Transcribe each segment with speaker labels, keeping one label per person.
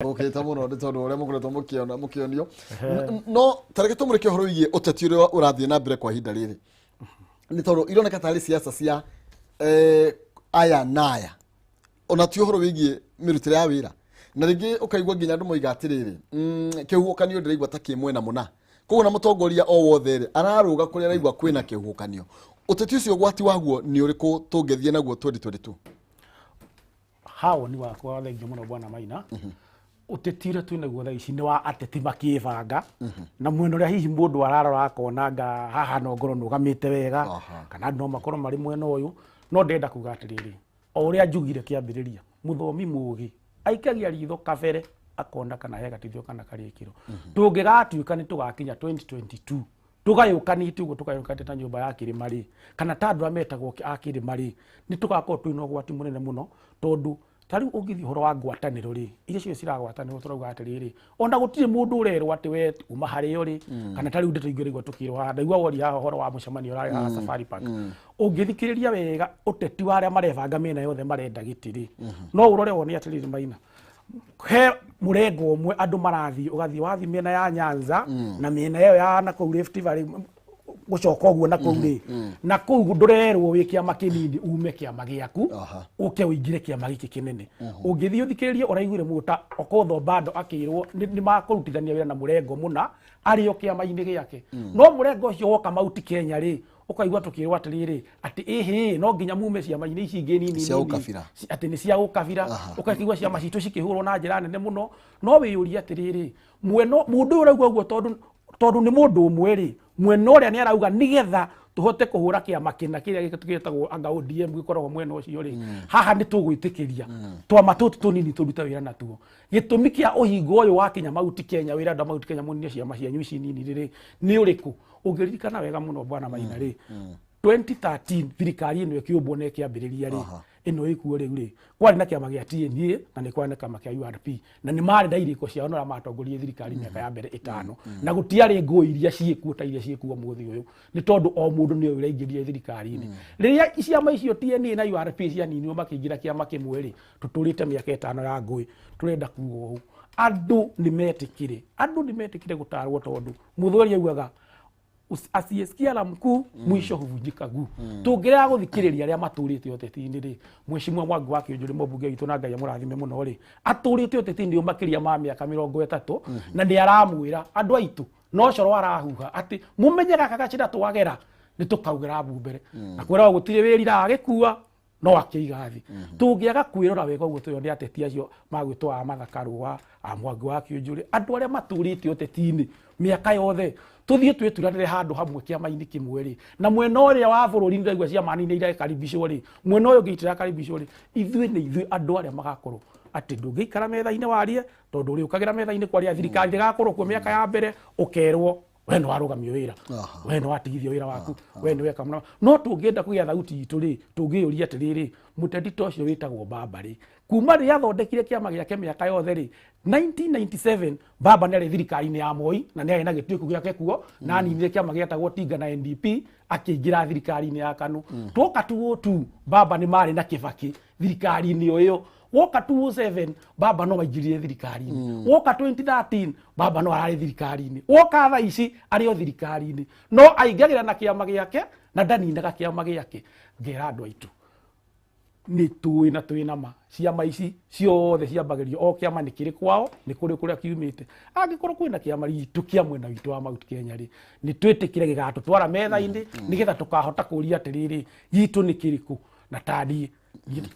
Speaker 1: Ũkĩte mũno nĩ tondũ ũrĩa mũkoretwo mũkĩona mũkĩonio. No tareke tũmũrĩke ũhoro wĩgiĩ ũteti ũrĩa ũrathiĩ na mbere kwa ihinda rĩrĩ, nĩ tondũ ironeka tarĩ siasa cia aya na aya, ona ti ũhoro wĩgiĩ mĩrutĩre ya wĩra. Na rĩngĩ ũkaigua nginya andũ moiga atĩrĩrĩ, kĩhuhũkanio ndĩraigua ta kĩ mwena mũna, koguo na mũtongoria o wothe rĩ ararũga kũrĩa araigua kwĩna kĩhuhũkanio. Ũteti ũcio ũgwati waguo nĩ ũrĩkũ tũngĩthiĩ naguo 2022?
Speaker 2: Ha woni wakwa, thengio mũno bwana Maina. Ũteti ũrĩa twĩnaguo thaa ici nĩ wa ateti makĩbanga na mwena ũrĩa hihi mũndũ ararora akona anga haha no ngorwo nũgamĩte wega, kana andũ no makorwo marĩ mwena ũyũ. No ndĩrenda kuga atĩrĩrĩ, o ũrĩa njugire kĩambĩrĩria, mũthomi mũgĩ aikagia ritho kabere akona kana he gatithio kana karĩkĩro. Tũngĩgatuĩka nĩ tũgakinya 2022 tũgayũkanĩte ũguo, tũgayũkanĩte ta nyũmba ya kĩrĩma rĩ, kana ta andũ arĩa metagwo a kĩrĩma rĩ, nĩ tũgakorwo twĩna ũgwati mũnene mũno, tondũ ta rĩu ũngĩthiĩ ũhoro wa ngwatanĩro rĩ, iria ciothe ciragwatanĩrwo, tũrauga atĩrĩrĩ, ona gũtirĩ mũndũ ũrerwo atĩ we uma harĩo rĩ, kana ta rĩu ndeto ingĩ ũraigua tũkĩrwo haha, ndaigua woria haha ũhoro wa mũcemanio ũrarĩ haha Safari Park. Ũngĩthikĩrĩria wega ũteti wa arĩa marebanga mĩena yothe marenda gĩtĩ rĩ, no ũrore wone atĩrĩrĩ Maina, he mũrengo ũmwe andũ marathiĩ, ũgathiĩ wathiĩ mĩena ya Nyanza na mĩena ĩyo ya na kũu Rift Valley, gũcoka ũguo na kũu rĩ, na kũu ndũrerwo wĩ kĩama kĩnini ume kĩama gĩaku ũke ũingĩre kĩama gĩkĩ kĩnene. Ũngĩthiĩ ũthikĩrĩrie, ũraiguire mũndũ ta Okoth Obado akĩrwo nĩ makũrutithania wĩra na mũrengo mũna arĩ o kĩama-inĩ gĩake, no mũrengo ũcio woka Mount Kenya rĩ, ũkaigua tũkĩrwo atĩrĩrĩ, atĩ ĩhĩ, no nginya mume ciama-inĩ ici ingĩ nini
Speaker 1: cia
Speaker 2: nini.
Speaker 1: Ũkabira.
Speaker 2: Atĩ nĩ cia ũkabira. Ũkaigua ciama citũ cikĩhũrwo na njĩra nene mũno. No wĩyũrie atĩrĩrĩ, mwena mũndũ ũyũ ũraigua ũguo tondũ nĩ mũndũ ũmwe rĩ, mwena ũrĩa nĩ arauga nĩgetha tũhote kũhũra kĩama kĩna kĩrĩa gĩtagwo anga ODM gĩkoragwo mwena ũcio rĩ, haha nĩ tũgwĩtĩkĩria twama tũtũ tũnini tũrute wĩra natuo. Gĩtũmi kĩa ũhingo ũyũ wakinya Mount Kenya, wĩra andũ a Mount Kenya mũnine ciama cianyu ici nini rĩ, nĩ ũrĩkũ? Ũngĩririkana wega mũno bwana Maina rĩ, 2013 thirikari ĩno ĩkĩũmbwo na ĩkĩambĩrĩria rĩ, ĩno ĩkuo rĩu rĩ, kwarĩ na kĩama gĩa TNA na nĩ kwarĩ na kĩama kĩa URP, na nĩ marĩ na irĩko ciao na arĩa matongoririe thirikari mĩaka ya mbere 5, na gũtiarĩ ngũĩ iria ciĩkuo ta iria ciĩkuo mũthĩ ũyũ, nĩ tondũ o mũndũ nĩ ũyũ ũraingĩrire thirikari-inĩ. Rĩrĩa ciama icio TNA na URP cianinirwo makĩingĩra kĩama kĩmwe rĩ, tũtũrĩte mĩaka 5 ya ngũĩ. Tũrenda kuga ũũ, andũ nĩ metĩkĩre, andũ nĩ metĩkĩre gũtarwo, tondũ mũthweri augaga asiyesikia la mkuu mwisho huvunjika guu. Tũngĩrega gũthikĩrĩria arĩa matũrĩte ũteti-inĩ rĩ, Mheshimiwa Mwangi wa Kĩũnjũrĩ, mũmbunge witũ, na Ngai amũrathime mũno rĩ, atũrĩte ũteti-inĩ ũyũ makĩria ma mĩaka 30, na nĩ aramwĩra andũ aitũ no coro arahuha atĩ mũmenye gaka gacĩra twagera nĩ tũkaugĩra mbu mbere, na kwĩragwo gũtirĩ wĩriraga agĩkua no akĩiga thĩ. Tũngĩaga kwĩrora wega ũguo tũyone ateti acio magwĩtwo a Martha Karũa, a Mwangi wa Kĩũnjũrĩ, andũ arĩa matũrĩte ũteti-inĩ mĩaka yothe, tũthiĩ twĩturanĩre handũ hamwe kĩama-inĩ kĩmwe rĩ, na mwena ũrĩa wa bũrũri nĩndĩraigua ciama nini irakaribicwo rĩ, mwena ũyũ ũngĩ itirakaribicwo rĩ, ithuĩ nĩ ithuĩ andũ arĩa magakorwo atĩ ndũngĩikara metha-inĩ warie, tondũ ũrĩũkagĩra metha-inĩ kwaria thirikari ndĩgakorwo kuo mĩaka ya mbere, ũkerwo we nĩ warũgamio wĩra, we nĩ watigithio wĩra waku, we nĩ weka mũno. No tũngĩenda kũgĩa thauti itũ rĩ, tũngĩyũria atĩrĩrĩ, mũteti ta ũcio wĩtagwo Baba rĩ, kuma rĩrĩa athondekire kĩama gĩake mĩaka yothe rĩ, 1997 Baba nĩ arĩ thirikari-inĩ ya Moi na nĩ arĩ na gĩtĩ kĩu gĩake kuo, na aninire kĩama gĩetagwo Tinga na NDP akĩingĩra thirikari-inĩ ya KANU. Twoka 2002 Baba nĩ marĩ na Kĩbakĩ thirikari-inĩ o ĩyo. Woka 2007 Baba no waingĩrire thirikari-inĩ. Woka 2013 Baba no ararĩ thirikari-inĩ. Woka thaa ici arĩ o thirikari-inĩ, no aingagĩra na kĩama gĩake na ndaninaga kĩama gĩake. Ngera andũ aitũ nĩ tũĩ na twĩ nama ciama ici ciothe ciambagĩrio o kĩama nĩ kĩrĩ kwao, nĩ kũrĩ kũrĩa kiumĩte. Angĩkorwo kwĩna kĩama gitũ kĩa mwena witũ wa Mount Kenya rĩ, nĩ twĩtĩkĩre gĩgatũtwara metha-inĩ, nĩgetha tũkahota kũria atĩrĩrĩ, gitũ nĩ kĩrĩkũ? Na taniĩ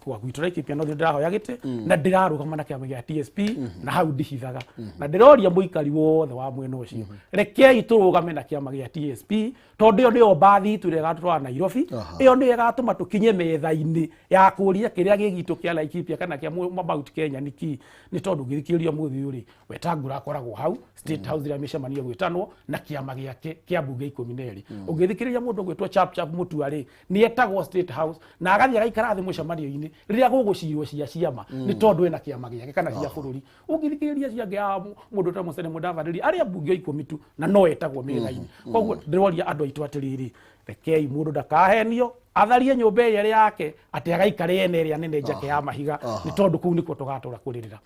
Speaker 2: kwa gwitũ Laikipia no ndĩrahoya gĩtĩ na ndĩrarũgama na kĩama gĩa TSP, na hau ndihithaga, na ndĩroria mũikari wothe wa mwena ũcio, rekei tũrũgame na kĩama gĩa TSP, tondũ ĩyo nĩyo mbathi itũ ĩrĩa ĩgatũtwara Nairobi. Ĩyo nĩyo ĩgatũma tũkinye metha-inĩ ya kũria kĩrĩa gĩ gitũ kĩa Laikipia kana kĩa Mount Kenya nĩ kĩ. Nĩ tondũ ũngĩthikĩrĩria mũthĩ ũyũ rĩ, Wetangula akoragwo hau State House rĩrĩa mĩcemanio ĩgwĩtanwo na kĩama gĩake kĩa mbunge 12. Ũngĩthikĩrĩria mũndũ ũgwĩtwo Chap Chap Mutua rĩ, nĩ etagwo State House na agathiĩ agaikara thĩ mũcemanio-inĩ rĩrĩa gũgũcirwo cia ciama, nĩ tondũ ena kĩama gĩake kana cia bũrũri. Ũngĩthikĩrĩria ciangĩ ya mũndũ ta Musalia Mudavadi, arĩa mbunge 10 tu na no etagwo metha-inĩ. Koguo ndĩroria andũ aitũ atĩrĩrĩ, rekei mũndũ ndakahenio. Atharie nyũmba ĩrĩa ĩrĩ yake atĩ agaikare ene ĩrĩa nene njake ya mahiga nĩ tondũ kũu nĩkuo tũgatũra kũrĩrĩra.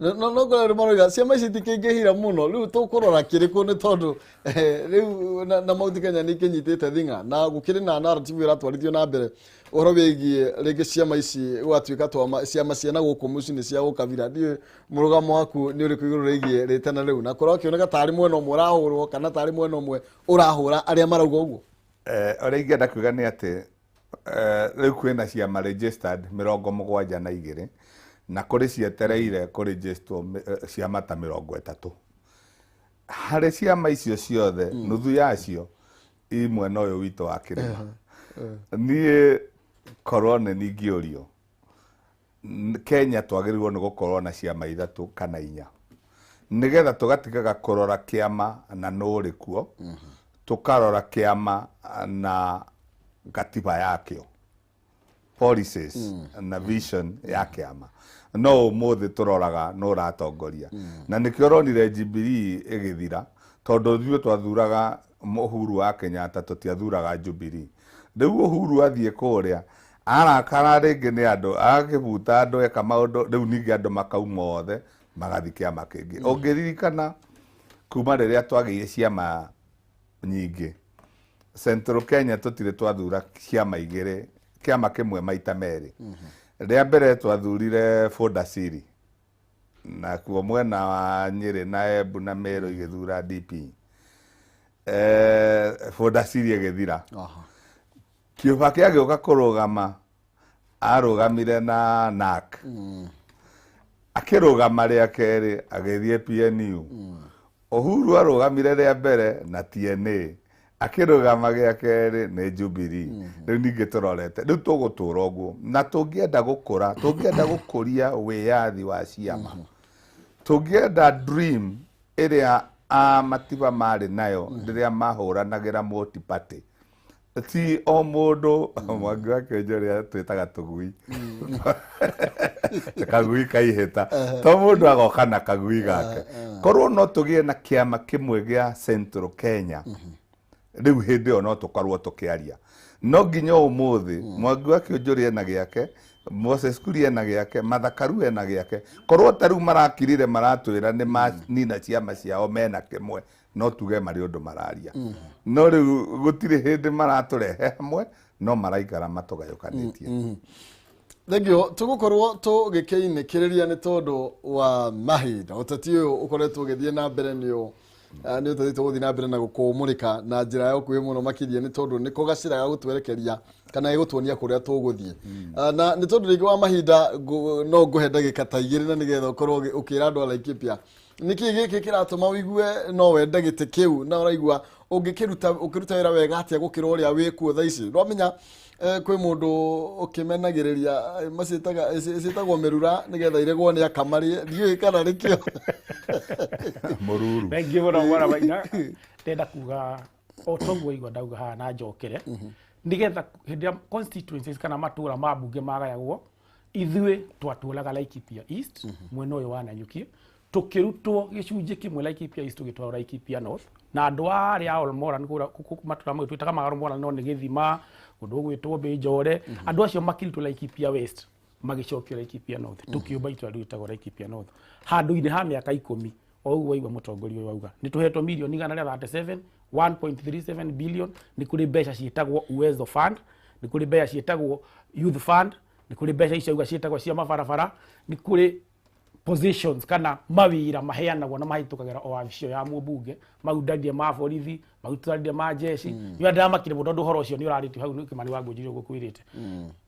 Speaker 1: No no ngorwo maroiga ciama ici itikĩingĩhire mũno rĩu tũkũrora kĩrĩkũ nĩ tondũ rĩu na Mount Kenya nĩ ikĩnyitĩte thing'a na gũkĩrĩ na narrative ĩratwarithio na mbere ũhoro wĩgiĩ rĩngĩ ciama ici gũgatuĩka twama ciama cia na gũkũ mũciĩ nĩ cia gũkabira. Ndiũĩ mũrũgamo waku nĩ ũrĩkũ igũrũ rĩgiĩ rĩtana rĩu na kũrakĩoneka tarĩ mwena ũmwe ũrahũrwo kana tarĩ mwena ũmwe ũrahũra arĩa marauga ũguo.
Speaker 3: Ũrĩa ingĩenda kuga nĩ atĩ rĩu kwĩna ciama registered 72 na kũrĩ cietereire kũregisterwo ciama ta 30. Harĩ ciama icio ciothe nuthu yacio i mwena ũyũ witũ wa kĩrĩma. Niĩ korwo nĩ ningĩũrio Kenya twagĩrĩirwo nĩ gũkorwo na ciama 3 kana 4 nĩgetha tũgatigaga kũrora kĩama na nũ ũrĩ kuo, tũkarora kĩama na gatiba yakĩo, policies na vision ya kĩama. No ũmũthĩ tũroraga nũ ũratongoria, na nĩkĩo ũronire Jubilee ĩgĩthira tondũ ithuĩ twathuraga Uhuru wa Kenyatta, tũtiathuraga Jubilee. Rĩu Uhuru athiĩ kũrĩa arakara rĩngĩ nĩ andũ agakĩbuta andũ eka maũndũ, rĩu ningĩ andũ makauma othe magathiĩ kĩama kĩngĩ. Ũngĩririkana kuma rĩrĩa twagĩire ciama nyingĩ Central Kenya tũtirĩ twathura ciama 2, kĩama kĩmwe maita merĩ. Rĩa mbere twathurire Fodasiri na kuo mwena wa Nyĩrĩ na Embu na Meru igĩthura DP. Fodasiri ĩgĩthira. Kĩũba kĩagĩũka kũrũgama arũgamire na NAC. Akĩrũgama rĩa kerĩ agĩthiĩ PNU. Uhuru arũgamire rĩa mbere na TNA. Akĩrũgama gĩa kerĩ nĩ Jubilee. Rĩu ningĩ tũrorete rĩu tũgũtũra ũguo na tũngĩenda gũkũra, tũngĩenda gũkũria wĩyathi wa ciama, tũngĩenda dream ĩrĩa a Matiba marĩ nayo rĩrĩa mahũranagĩra multi party. Ti o mũndũ Mwangi wa Kĩonjo ũrĩa twĩtaga tũgui kagui kaihĩta, to mũndũ agoka na kagui gake. Korwo no tũgĩe na kĩama kĩmwe gĩa Central Kenya rĩu hĩndĩ ĩyo no tũkorwo tũkĩaria. No nginya ũmũthĩ Mwangi wa Kĩonjũrĩ ena gĩake, Moses Kuria ena gĩake, Martha Karua ena gĩake. Korwo ta rĩu marakirire maratwĩra nĩ manina ciama ciao mena kĩmwe, no tuge marĩ ũndũ mararia. No rĩu gũtirĩ hĩndĩ maratũrehe hamwe, no maraikara matũgayũkanĩtie.
Speaker 1: Thengiũ tũgũkorwo tũgĩkĩinĩkĩrĩria nĩ tondũ wa mahinda. Ũteti ũyũ ũkoretwo ũgĩthiĩ na mbere nĩ ũteti ũgũthiĩ na mbere na gũkũmũrĩka na njĩra ya ũkuhĩ mũno makĩria nĩ tondũ nĩko gacĩra ga gũtwerekeria kana gĩgũtuonia kũrĩa tũgũthiĩ. Na nĩ tondũ rĩngĩ wa mahinda no ngũhe ndagĩka ta 2 na nĩgetha ũkorwo ũkĩra andũ a Laikipia nĩkĩ gĩkĩ kĩratũma ũigue no wende gĩtĩ kĩu na ũraigua ũngĩkĩruta ũkĩruta wĩra wega atĩa gũkĩra ũrĩa wĩkuo thaa ici. Ndwamenya kwĩ mũndũ ũkĩmenagĩrĩria maciĩtaga ciĩtagwo mĩrura nĩgetha iregwo nĩ akamarĩe, ndiũĩ kana nĩkĩo
Speaker 3: mũruru.
Speaker 2: Thengiũ mũno mwana Maina. Ndenda kuga o toguo igua ndauga haha na njokere nĩgetha hĩndĩ ĩrĩa constituencies kana matũra ma mbunge magayagwo, ithuĩ twatũraga Laikipia East mwena ũyũ wa Nanyuki, tũkĩrutwo gĩcunjĩ kĩmwe Laikipia East tũgĩtwarwo Laikipia North, na andũ arĩa a Olmoran kũrĩa matũra mau twĩtaga ma Olmoran no nĩ gĩthima kũndũ gũgwĩtwo Mbĩnjore, andũ acio makĩrutwo Laikipia West magĩcokio Laikipia North, tũkĩũmba itũra rĩu rĩtagwo Laikipia North handũ-inĩ ha mĩaka 10. O ũguo waigua mũtongoria ũyũ auga nĩ tũhetwo mirioni 137, 1.37 billion. Nĩ kũrĩ mbeca ciĩtagwo Uwezo Fund, nĩ kũrĩ mbeca ciĩtagwo Youth Fund, nĩ kũrĩ mbeca icio auga ciĩtagwo cia mabarabara, nĩ kũrĩ positions kana mawĩra maheanagwo na mahĩtũkagĩra o wabici ĩyo ya mũmbunge, mau ndaria ma borithi, mau tũraria ma jeshi. Nĩ ndĩramakire mũno tondũ ũhoro ũcio nĩ ũrarĩtio hau nĩ Kĩmani wa Ngũnjiri ũguo kwĩrĩte.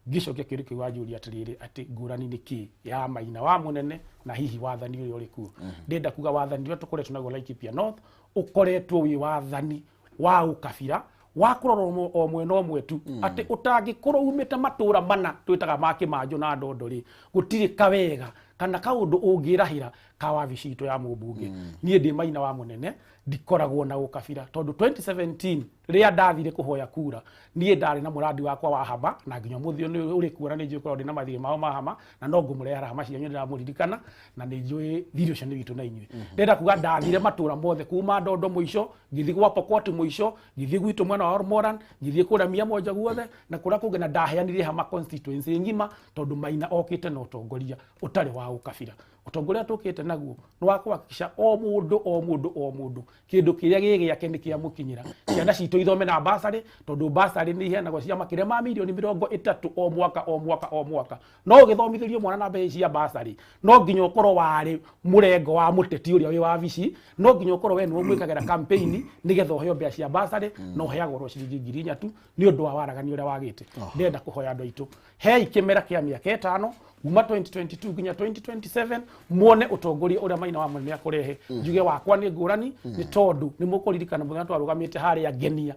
Speaker 2: Ngĩcokia kĩũria kĩu wanjũria atĩrĩrĩ, atĩ ngũrani nĩ kĩ ya Maina wa mũnene na hihi wathani ũrĩa ũrĩ kuo. Ndĩrenda kuga wathani ũrĩa tũkoretwo naguo Laikipia North ũkoretwo wĩ wathani wa ũkabira wa kũrora o mwena ũmwe tu, atĩ ũtangĩkorwo umĩte matũra mana twĩtaga ma Kĩmanjũ na Ndondo rĩ, gũtirĩ kawega kana kaũndũ ũngĩrahĩra Ka wabici itũ ya mũmbunge, niĩ ndĩ Maina wa Mũnene, ndikoragwo na ũkabira, tondũ 2017 rĩrĩa ndathire kũhoya kura, niĩ ndarĩ na mũrandi wakwa wa hama, na nginya ũmũthĩ ũyũ nĩ ũrĩ kuona nĩ njũĩ korwo ndĩ na mathirĩ mao ma hama, na no ngũmũrehera hama cianyu. Ndĩramũririkana na nĩ njũĩ thirĩ ũcio nĩ witũ na inyuĩ. Ndĩrenda kuga ndathire matũra mothe, kuma Ndondo mũico, ngĩthiĩ gwa Pokot mũico, ngĩthiĩ gwitũ mwena wa Ormoran, ngĩthiĩ kũrĩa Mia Moja guothe na kũrĩa kũngĩ, na ndaheanire hama constituency ng'ima, tondũ Maina okĩte na ũtongoria ũtarĩ wa ũkabira. Ũtongoria tũkĩte naguo nĩ wa kũhakikisha o mũndũ, o mũndũ, o mũndũ kĩndũ kĩrĩa gĩ gĩake nĩ kĩamũkinyĩra. Ciana citũ ithome na basarĩ, tondũ basarĩ nĩ iheanagwo cia makĩria ma mirioni 30 o mwaka, o mwaka, o mwaka. No ũgĩthomithĩrio mwana na mbeca cia basarĩ, no nginya ũkorwo warĩ mũrengo wa mũteti ũrĩa wĩ wabici, no nginya ũkorwo we nĩwe mwĩkagĩra campaign nĩgetha ũheo mbeca cia basarĩ, no ũheagwo ro ciringi 4,000 tu nĩ ũndũ wa waragania ũrĩa wagĩte. Ndĩrenda kũhoya andũ aitũ, hei kĩmera kĩa mĩaka 5, kuma 2022 nginya 2027, muone ũtongoria ũrĩa Maina wa Mũnene akũrehe. Njuge wakwa nĩ ngũrani, nĩ tondũ nĩ mũkũririkana mũthenya twarũgamĩte harĩa ngenia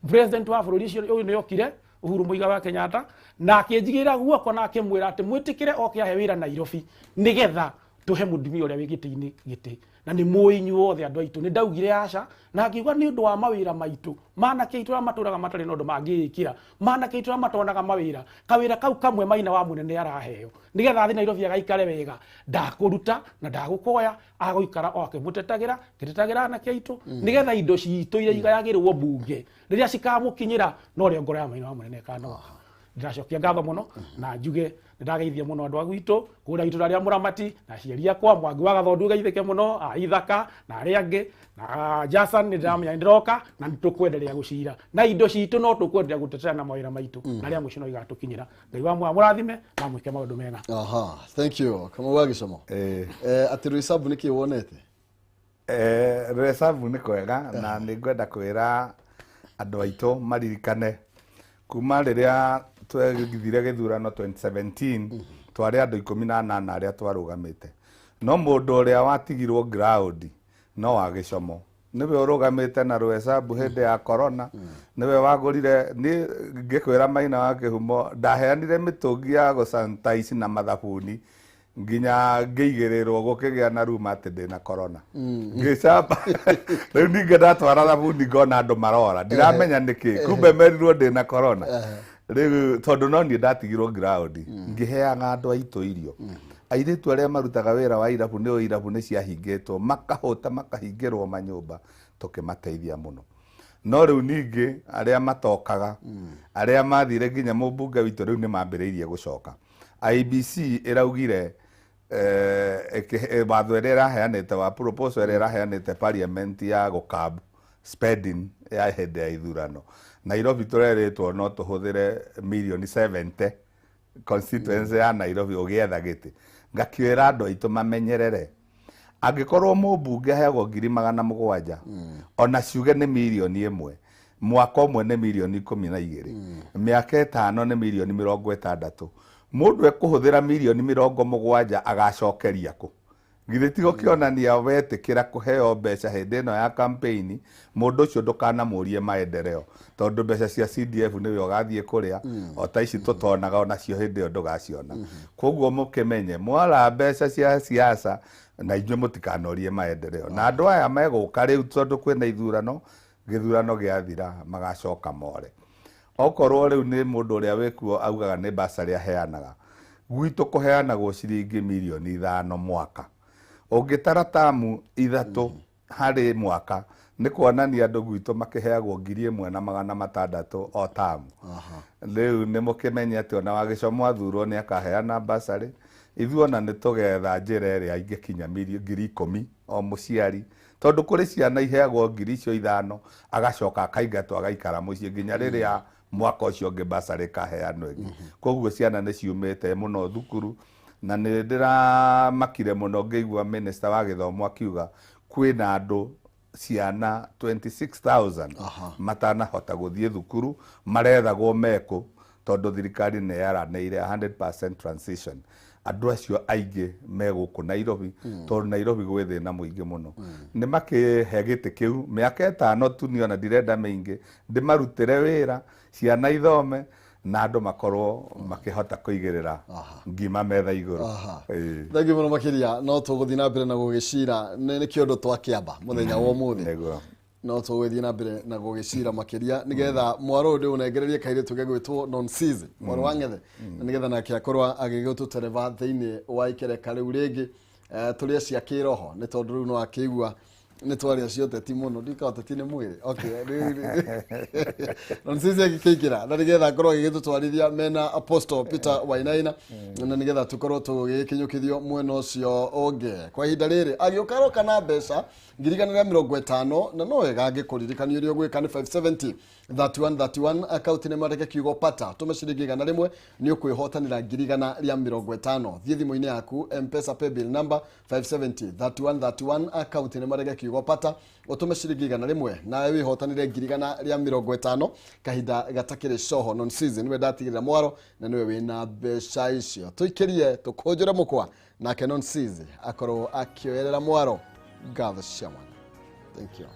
Speaker 2: president wa bũrũri ũcio ũyũ nĩ okire, Uhuru Muigai wa Kenyatta, na akĩnjigĩrĩra guoko na akĩmwĩra atĩ mwĩtĩkĩre oke ahe wĩra Nairobi nĩgetha tũhe mũndumia ũrĩa wĩ gĩtĩ-inĩ gĩtĩ. Na nĩ mũĩ inyuothe andũ aitũ nĩ ndaugire aca, na ngiuga nĩ ũndũ wa mawĩra maitũ, manake aitũ arĩa matũraga matarĩ na ũndũ mangĩĩkĩra, manake aitũ arĩa matonaga mawĩra, kawĩra kau kamwe Maina wa Mũnene araheo nĩgetha athiĩ Nairobi agaikare wega, ndakũruta na ndagũkoya, agũikara o akĩmũtetagĩra, ngĩtetagĩra anake aitũ nĩgetha indo citũ iria igayagĩrwo mbunge rĩrĩa cikamũkinyĩra, no rĩo ngoro ya Maina wa Mũnene ĩkanoga. Ndĩracokia ngatho mũno na njuge nĩndageithia mũno andũ a gwitũ kũrĩa itũra rĩa Mũramati na aciari akwa, Mwangi wa Gathondu, geithĩke mũno a Ithaka na arĩa angĩ na Jason. Nĩ ndĩramenya nĩ ndĩroka na nĩ tũkwenderea gũcira na indo citũ, no tũkwenderea gũtetera na mawĩra maitũ, na rĩa mũico no igatũkinyĩra. Ngai wa mũrathime na mwĩke maũndũ mega.
Speaker 1: Aha, thank you, Kamau wa Gĩcomo. Atĩ Roysambu nĩ kĩ wonete?
Speaker 3: Roysambu nĩ kwega, na nĩ ngwenda kwĩra andũ aitũ maririkane kuma rĩrĩa twegithire gĩthurano 2017, twarĩ andũ 18 arĩa twarũgamĩte, no mũndũ ũrĩa watigirwo ground no wa Gĩcomo nĩwe ũrũgamĩte na Roysambu hĩndĩ ya corona, nĩwe wagũrire. Niĩ ngĩkwĩra Maina wa Kĩhumo, ndaheanire mĩtũngi ya gũsanitize na mathabuni nginya ngĩigĩrĩrwo, gũkĩgĩa na ruma atĩ ndĩna corona, ngĩcamba. Rĩu ningĩ ndatwara thabuni ngona andũ marora, ndiramenya nĩkĩ, kumbe merirwo ndĩna corona. Rĩu tondũ no niĩ ndatigirwo ground ngĩheaga andũ aitũ irio, airĩtu arĩa marutaga wĩra wa irabu, nĩ irabu nĩ ciahingĩtwo, makahũta, makahingĩrwo manyũmba, tũkĩmateithia mũno. No rĩu ningĩ arĩa matokaga, arĩa mathire nginya mũmbunge witũ, rĩu nĩ mambĩrĩirie gũcoka. IEBC ĩraugire watho ĩrĩa ĩraheanĩte wa proposal ĩrĩa ĩraheanĩte parliament ya gũcurb spending ya hĩndĩ ya ithurano, Nairobi tũrerĩtwo no tũhũthĩre mirioni 70 constituency ya Nairobi ũgĩetha gĩtĩ. Ngakĩra andũ aitũ mamenyerere, angĩkorwo mũmbunge aheagwo 700,000, ona ciuge nĩ 1 mirioni, mwaka ũmwe nĩ mirioni 12, mĩaka 5 nĩ mirioni 60. Mũndũ ekũhũthĩra mirioni 70 agacokeria kũ? Githĩ ti gũkĩonania wetĩkĩra kũheo mbeca hĩndĩ ĩno ya campaign, mũndũ ũcio ndũkanamũrie maendeleo, tondũ mbeca cia CDF nĩwe ũgathiĩ kũrĩa, o ta ici tũtonaga onacio hĩndĩ ĩyo ndũgaciona. Koguo mũkĩmenye mwara mbeca cia siasa na inyuĩ mũtikanorie maendeleo. Na andũ aya megũka rĩu tondũ kwĩna ithurano, gĩthurano gĩathira magacoka more. Okorwo rĩu nĩ mũndũ ũrĩa wĩkuo augaga nĩ basarĩ aheanaga, gwitũ kũheanagwo ciringi 5 mirioni mwaka, ũngĩtara tamu 3 harĩ mwaka, nĩ kuonania andũ gwitũ makĩheagwo 1,600 o tamu. Rĩu nĩ mũkĩmenye atĩ ona Wagĩcomo athurwo nĩ akaheana basarĩ. Ithuĩ ona nĩ tũgetha njĩra ĩrĩa ingĩkinya 10,000 o mũciari, tondũ kũrĩ ciana iheagwo 5,000 agacoka akaingatwo agaikara mũciĩ nginya rĩrĩa mwaka ũcio ũngĩ basarĩ ĩkaheanwo ĩngĩ. Koguo ciana nĩ ciumĩte mũno thukuru, na nĩ ndĩramakire mũno ngĩigua minister wa gĩthomo akiuga kwĩna andũ ciana 26,000 matanahota gũthiĩ thukuru, marethagwo mekũ, tondũ thirikari nĩ yaranĩire 100% transition. Andũ acio aingĩ me gũkũ Nairobi, tondũ Nairobi gwĩ thĩna mũingĩ mũno. Nĩ makĩhe gĩtĩ kĩu mĩaka 5 tu, niona ndirenda mĩingĩ, ndĩmarutĩre wĩra, ciana ithome. Na andũ makorwo makĩhota kũigĩrĩra ngima metha igũrũ. Ĩĩ.
Speaker 1: Thengiũ mũno makĩria. No tũgũthiĩ na mbere na gũgĩcira nĩ kĩũndũ twakĩamba mũthenya wa ũmũthĩ. No tũgũthiĩ na mbere na gũgĩcira makĩria nĩgetha mwaro ũyũ ndĩũnengererie kairĩtu gegwĩtwo Nonsizi, mwaro wa Ng'ethe, na nĩgetha nake akorwo agĩgĩtũtereba thĩinĩ wa ikereka rĩu rĩngĩ. Tũrĩa cia kĩroho nĩ tondũ rĩu no akĩigua nĩ twaria cia ũteti mũno, ndika ũteti nĩ mwĩrĩ. Okay, Nonsizi agĩkĩingĩra na nĩgetha akorwo agĩgĩtũtwarithia mena Apostle Peter Wainaina, na nĩgetha tũkorwo tũgĩkinyũkithio mwena ũcio ũngĩ. Kwa ihinda rĩrĩ agĩũka aroka na mbeca 150,000, na no wega angĩkũririkania ũrĩa ũgwĩka nĩ 570 31 31, akaunti nĩ mareke kiugo pata, tũme ciringi 100, nĩ ũkwĩhotanĩra 150,000. Thiĩ thimũ-inĩ yaku, Mpesa paybill number 570 31 31, akaunti nĩ mareke kiugo pata, ũtũme ciringi 100 nawe wĩhotanĩre 150,000 kahinda gatakĩrĩ coho. Nonsizi nĩwe ndatigĩrĩra mwaro na nĩwe wĩna mbeca icio. Tũikĩrie tũkũnjũre mũkwa nake Nonsizi akorwo akĩoerera mwaro. Ngatho cia mwana, thank you.